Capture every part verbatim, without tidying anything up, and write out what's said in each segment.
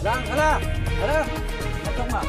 Bang, hala, hala, masuk ma.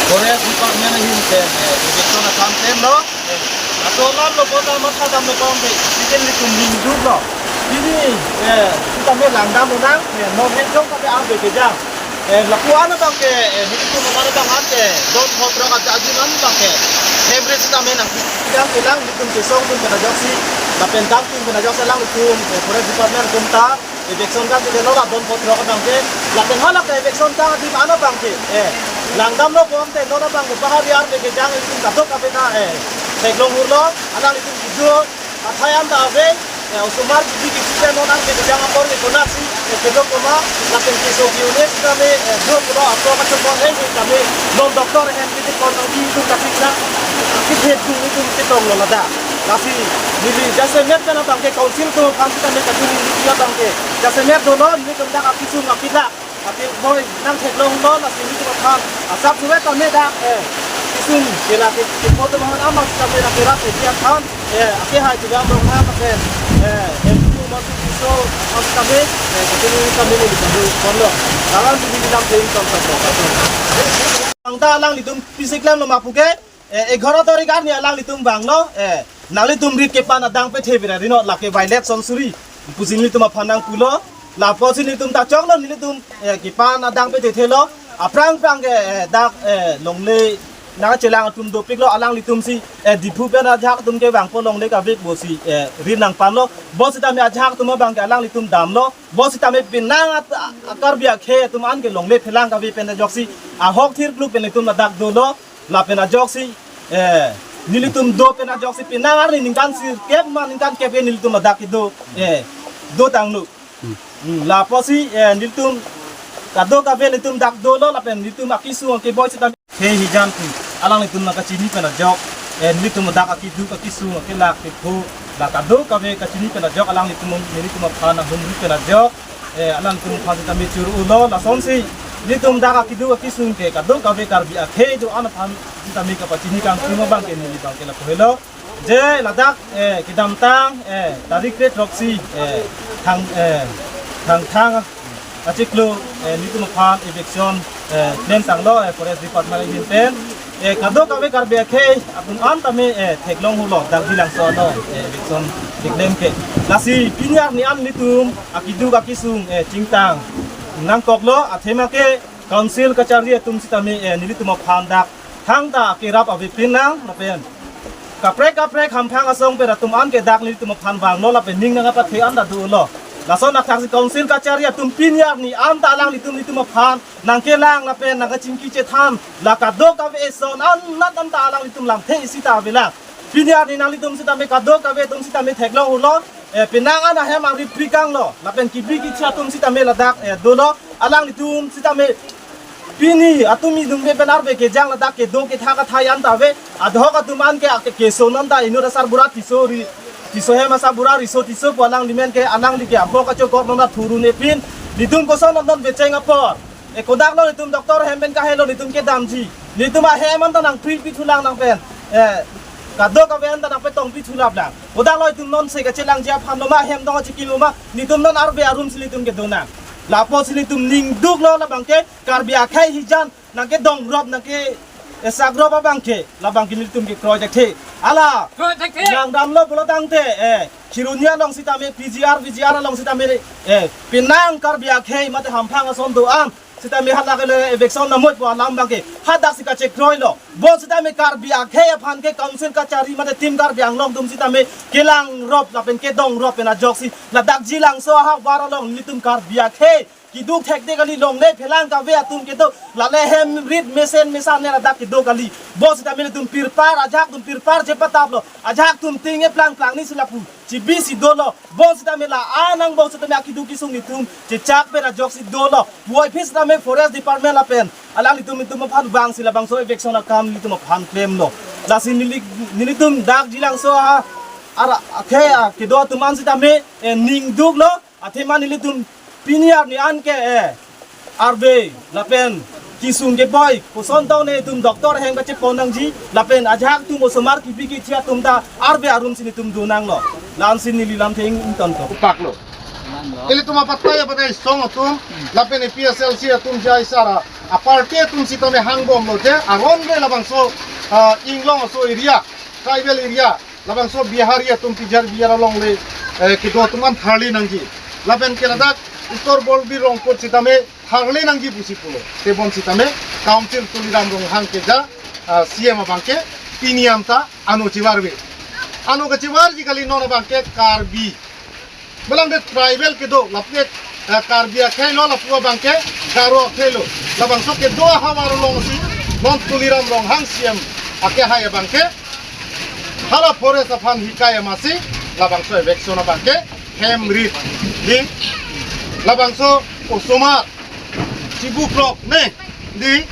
Forest Department ahin pen, eh, eviction akam pen lo, eh, aso alam lo kota matha damlo kong ke, ijen litum ning duk lo. Pini, eh, sitame langdam unang, eh, non het jong kami ambe kejang. Eh, lapu-an abang ke, eh, nelitum aman abang an ke, don hot rok aja ajin an abang ke. Hemre sitame nangpi, jang kelang nelitum kesong atum pen ajoksi, lapen dam atum pen ajoksi alanglitum, eh, Forest Department atum ta, eviction kangtile lo la don hot rok abang ke, lapen hala ke eviction kang adim an abang ke, eh, langdam lo bonte non abang ke bahari arve kejang nelitum kadokave ta, eh, theklong hurlo, alanglitum kijo, kathai an ta ave, eh, osomar kibi kibi ke non arve kejang apor ke konatsi, eh, kedok koma, lapen keso ki-un-e sitame, eh, do pulo apor kachokon hei hei tame, non doctor hem kitik kon nangbi itum kachikna, kithe tung itum kitong lo ladak. Lasi, neli jasemet pen abang ke council atum aphan sitame kachini neli abang ke. Jasemet dolo, nelitum dak akisung akilak. Atil boi, nangtheklong lo, lasi nelitum aphan. Asap suwe tame dak, eh. Kisung, kela ke, ke foto mahan ama sitame dak kela ke dia kan. Eh, ake hai juga amrong na ke. Eh, M P masuk iso, masuk kami, eh, kachini kami ni dikandung kondo. Dalam sini dalam sini contoh. Angta alanglitum pisik lam lo mapuke. Eh, egharo tarik arni alanglitum vanglo, eh, nanglitum rit kepan adang pethe bira rino lake violet son suri. Pusi nelitum aphan nangpulo, lapusi nelitum ta choklo nelitum, eh, kepan adang pethe thelo, aphrang phrang ke, eh, dak, eh, longle, nangchelang atum dopiklo alanglitum si, eh, Diphu pen ajahak atum kevangpo longle kavik pusi, eh, rit nangpanlo, pusi tame ajahak atum abang ke alanglitum damlo, pusi tame penang at-, a-, Karbi akhei atum an ke longle phelang kavik pen ajoksi, ahok thir kluk pen itum ladak dolo, lapen ajoksi, eh, nelitum do pen ajoksi penang arni ningkan sirkep ma ningkan kep ke nelitum ladak kedo, eh, do tanglo. Hmm. Hmm, lapusi, eh, nelitum kadokave nelitum dak dolo lapen nelitum akisung keboi sitame. He hijan pu, alanglitum nangkachini pen ajok, eh, nelitum dak akiduk akisung kelak kepho, la kadokave kachini pen ajok alanglitum nelitum aphan ahumri pen ajok. Eh, alanglitum aphan sitame churu-ulo, lasonsi nelitum dak akiduk akisung ke kadokave Karbi akhei do-an aphan sitame kapachini kangtung abang ke neli abang ke lapu helo. Je ladak, eh, kedamtang, eh, tarik kre throksi, eh, thang, eh, Thangthang achiklo, eh, nelitum aphan eviction, eh, klem tanglo, eh, Forest Department ahin pen. Eh, kadokave Karbi akhei atum an tame, eh, theklong hurlo, dak bilangso ano, eh, eviction keklem ke. Lasi pini arni an nelitum akiduk akisung, eh, chingtang nangkoklo, athema ke council kachari atum sitame, eh, nelitum aphan dak thangta kerap avepin nang lapen kaprek kaprek hamphang asong pen atum an ke dak nelitum aphan vanglo lapen ning nangkapathe an ta dolo. Lason athaksi council kachari atum pini arni an ta alanglitum nelitum aphan nangkelang lapen nangkachingki chethan la kadokave eson an nat an ta alanglitum lamthe isi ta avelang. Pini arni nanglitum sitame kadokave atum sitame theklong hurlo, eh, penang an ahem ari prikanglo lapen kibi kicha atum sitame ladak, eh, dolo alanglitum sitame pini atum idung be pen arve kejang ladak kedo ketha kathai an ta ave, adhok atum an ke ake keso non ta inut asarbura Tisso ri, Tisso hem asarbura Riso Tisso pu alangli men ke alangli ke abok kachokor non ta thurun-e pin, nelitum koson non non becheng apor. E kodak lo nelitum doctor hem pen kahelo nelitum kedamji. Nelitum ahem an ta nangpri pithulang nang pen. Eh, kadokave an ta nangpetong pithulap lang. Kodak lo nelitum non se kachelangji aphan lo ma hem dong achikim lo ma. Nelitum non arve arum si nelitum kedo nang. Lapusi nelitum ning duklo, labangke Karbi akhei hijan nangkedongrop, nangke-esakrop abangke, labangke nelitum kekroi thekthe. Ala, kroi thekthe. Nangdamlo pulo tangte, eh, Kheroni along sitame P G R, V G R along sitame, eh, penang Karbi akhei mate hamphang ason do-an sitame hadak le eviction namot pu alam abangke hadaksi kachekroilo. Bonsitame Karbi akhei aphan ke council kachari mate Team Karbi Anglong atum sitame kelangrop lapen kedongrop pen ajoksi ladak Jilangso ahavar along nelitum Karbi akhei keduk thekthe kali, longle phelang kave atum kedo, lale hem rit mesen mesan ne ladak kedo kali. Bonsitame nelitum pirpar, ajahak atum pirpar chepataplo, ajahak atum ting eplang plang ni si lapu chibisi dolo. Bonsitame la-an angbong sitame akeduk kesung nelitum chechak pen ajoksi dolo. Puvoiphit sitame Forest Department lapen alanglitum, nelitum aphan vangsi labangso eviction akam nelitum aphan klemlo. Lasi neli, nelitum dak Jilangso a, ara, akhe, a, kedo atum an sitame, eh, ning duklo. Athema nelitum pini arni anke, eh, arve lapen kesung keboi koson tong netum doctor ahem kachepon nangji lapen ajahak atum osomar kipi kithi atum ta arve arum si nelitum do nanglo. La-ansi neli lamthe ingtonpo. Paklo. Ilitum apatai apatai song atum lapen A P H L C atum jai sara aparty atum sitame hangbomlo je aron re labangso, ah, inglong aso area, tribal area, labangso Bihari atum P G R V G R along le, eh, kedo atum an tharli nangji. Lapen ke ladak Uttar Borbil Rongkut sitame tharli nangji pusi pulo. Tebonsitame Council Tuliram Ronghang keja, ah, C M abangke pini anta ano chivarve. Ano kachivarji kali, non abangke Karbi. Malang de tribal kedo, lapu ke, eh, Karbi akhei lo, lapu abangke Garo akhei lo. Labangso kedo ahavar alongsi non Tuliram Ronghang C M akehai abangke hala forest aphan hikai amatsi labangso eviction abangke hem rit, di, labangso osomar chibu prok ne, di,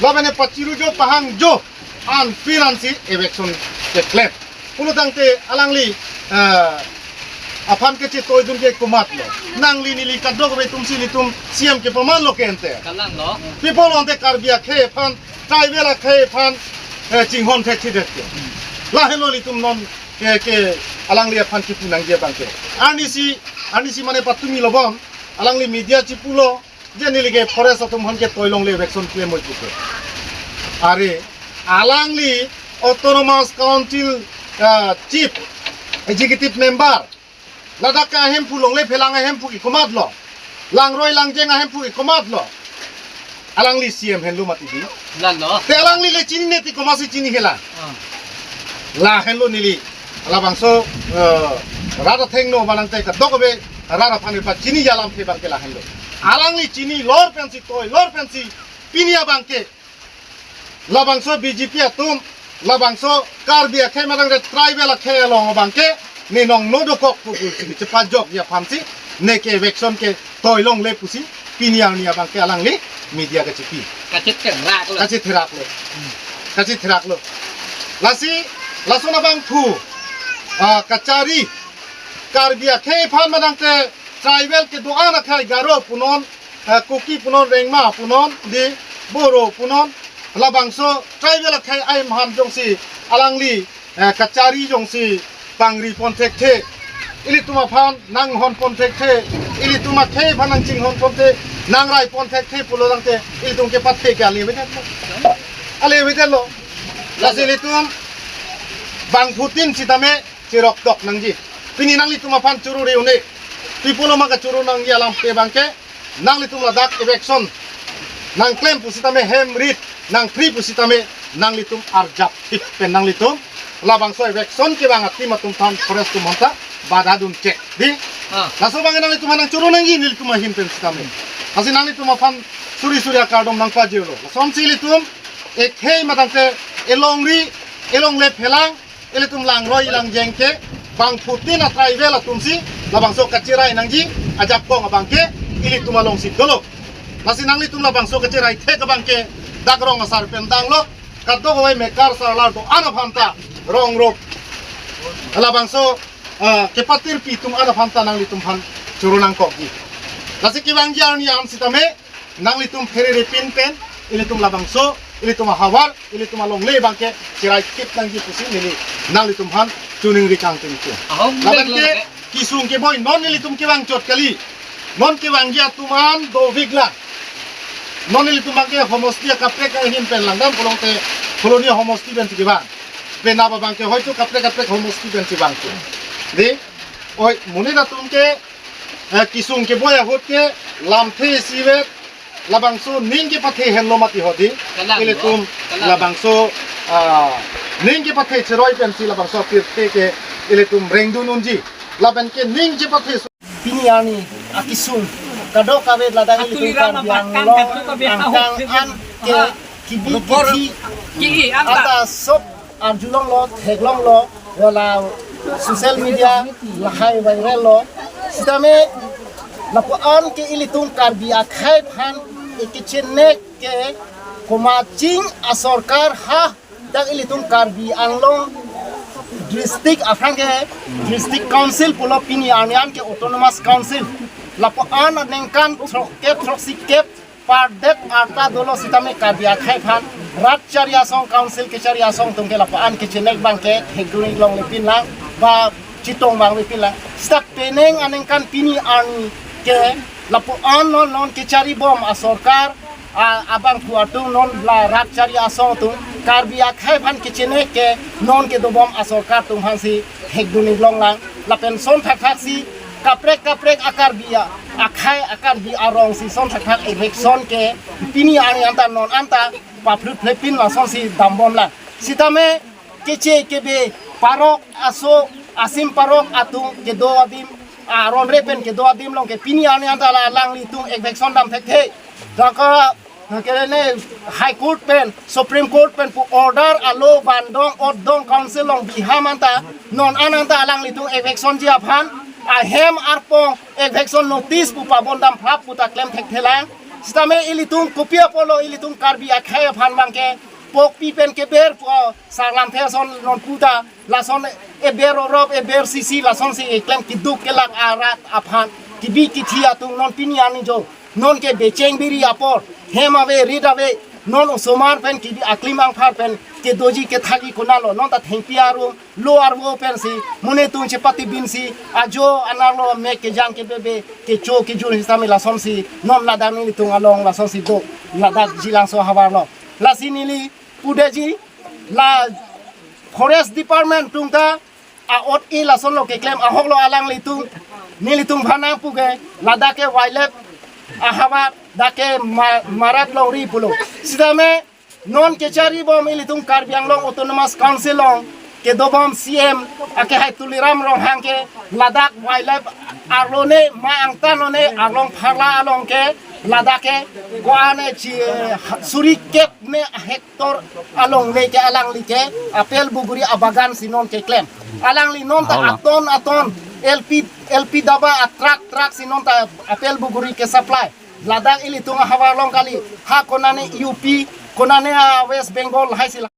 labene pachiru jo pahang jo an pin ansi eviction keklem. Pulo tangte alangli, eh, aphan kechetoidun ke komatlo? Nangli neli kadokave atumsi nelitum C M kepamanlo ke ente. Kalang lo. Pi pulo ante Karbi akhei aphan, tribal akhei aphan, eh, chinghon thekthedet ke. Lahenlo nelitum non ke, ke alangli aphan kipu nangji abangke. Arnisi, arnisi mane patumi lobom, alangli media chipulo, je neli ke forest atum aphan ke toilongle eviction klemoi puke. Are, alangli Autonomous Council, ah, Chief Executive Member, ladak ke ahemphu, longle phelang ahemphu ke komatlo? Langroi langjeng ahemphu ke komatlo? Alangli C M henlo mati di. Lalo. Te alangli le chinine ti komatsi chini hela. Ah. Lahenlo neli labangso, eh, rat athengno manang te kadokave rat aphan pachini alam ke abangke lahenlo. Alangli chini lor pensi, toi lor pensi, pini abangke labangso B J P atum, labangso Karbi akhei manang de tribal akhei along abangke ne nong no dokok pu pusi chepajokji aphansi ne ke eviction ke toilongle pusi pini arni abangke alangli media kachipi. Kachetheraklo. Kachetheraklo. Kachetheraklo. Lasi, lason abangphu, ah, kachari, Karbi akhei aphan manang te tribal kedo-an akhei, Garo punon, eh, Kuki punon, Rengma punon, di, Boro punon, labangso tribal akhei ahem aphan jongsi alangli, eh, kachari jongsi pangri pon thekthe, ilitum aphan nanghon pon thekthe, ilitum akhei aphan nangchinghon pon the, nangrai pon thekthe pulo tangte ilitum kepathe ke alevedetlo. Alevedetlo. Lasi ilitum bangphutin sitame cheroktok nangji. Pini nanglitum aphan choro re-un-e. Pi pulo ma kachoro nangji alam ke abangke, nanglitum ladak eviction nangklem pusitame, hem rit nangphri pusitame, nanglitum arjap thip pen nanglitum labangso eviction kevang a-team atum aphan forest atum aphanta bada dun chek. Di? Ah. Laso abang nanglitum aphan nangchoro nangji nelitum ahin pen sitame. Lasi nanglitum aphan suri suri akardom nangpajirlo. Lasonsi ilitum ekhei matangte elongri, elongle phelang, ilitum langroi langjeng ke bangphutin a-tribal atumsi labangso kachirai nangji ajakong abangke ilitum alongsi dolo. Lasi nanglitum labangso kachirai thek abangke dak rong asar pen danglo, kadokave mekar sarlar do-an aphanta, rong rok, labangso, ah, kepatirpi atum an aphanta nanglitum aphan choro nangkokji. Lasi kevangji arni an sitame nanglitum pherere pin pen, ilitum labangso, ilitum ahavar, ilitum alongle abangke chirai thip nangji pusi neli nanglitum aphan choningri kangtung. Ahom lapen ke lek lo ke. Kesung keboi non ilitum kevang chot kali. Non kevangji atum an dovik lang. Non ilitum abangke homosti akaprek ahin pen langdam pulote Kholoni homosti pensi kevang. Penap abangke hoito kaprek kaprek homosti pensi vangji. Dei, oi, monit atum ke, eh, kesung keboi ahut ke lamthe isivet labangso ning kepathe henlo mati hodi. Kalang ilitum lo, kalang. Labangso, ah, ning kepathe cheroi pensi labangso pirthe ke ilitum rengdun unji. Lapen ke ning kepathe pini arni akesung kadokave ladak ilitum Karbi Anglong angkang an ke kibi kithi ata sop arjulonglo, theklonglo, wala social media lahai viral lo. Sitame lapu-an ke ilitum Karbi akhei aphan ekichenek ke komat ching asorkar ha dak ilitum Karbi Anglong district aphrang ke district council pulo, pini arni an ke autonomous council. Lapu-an aningkan throkkep throksikep pardet arta dolo sitame Karbi akhei aphan rat chari asong, council kechari asong atum ke lapu-an kechenek abangke thekdun longle pin lang ba chetong vangle pin lang. Sita penang aningkan pini arni ke lapu-an non non kecharibom asorkar, a, abangphu atum non la rat chari asong atum Karbi akhei aphan kechenek ke non kedobom asorkar atum aphansi thekdun longle lang. Lapen son thakthak si kaprek kaprek a-Karbi a, akhei a-Karbi arong si son thakthak eviction ke pini arni anta non anta paphrut phlepin lasonsi dambom lang. Sitame keche kebe parok aso asim parok atum kedo adim, aron re pen kedo adim along ke pini arni anta la alanglitum eviction dam thekthe. Daka kene High Court pen, Supreme Court pen pu order alo vandong otdong council along biham anta non an anta alanglitum evictionji aphan ahem arpong eviction notice pu pabon dam phrap pu ta klem thekthe lang. Sitame ilitum kopi apotlo ilitum Karbi akhei aphan abangke pokpi pen keber pu, o, sarlamthe ason non puta lason eber orop eber sisi lasonsi eklem keduk kelak arat aphan kibi kithi atum non pini arni jo non ke becheng biri apor, hem ave rit ave, non osomar pen kibi aklim angphar pen kedoji kethakji konatlo, non ta thengpi arum lo arvo pensi monit atum chepatibinsi ajo anerlo mek kejang kebebe kecho kejun sitame lasonsi non ladak nelitum along lasonsi do, ladak Jilangso ahavarlo. Lasi neli pudetji la Forest Department atum ta a-ot-e lasonlo keklem ahoklo alanglitum, nelitum aphan nangpu ke ladak ke wildlife ahavar dak ke ma-, marat longri pulo. Sitame non kecharibom ilitum Karbi Anglong Autonomous Council along kedobom C M akehai Tuliram Ronghang ke ladak wildlife arlo ne ma angtan lo ne arlong pharla along ke ladak ke ko-an ne chi, eh, suri kep ne hek tor along le ke alangli ke apple buguri abagan si non keklem. Alangli non ta Aula. Aton aton L P, L P daba a-truck truck si non ta apple buguri ke supply. Ladak ilitum ahavar along kali, ha konane U P, konane a-West Bengal hai si la.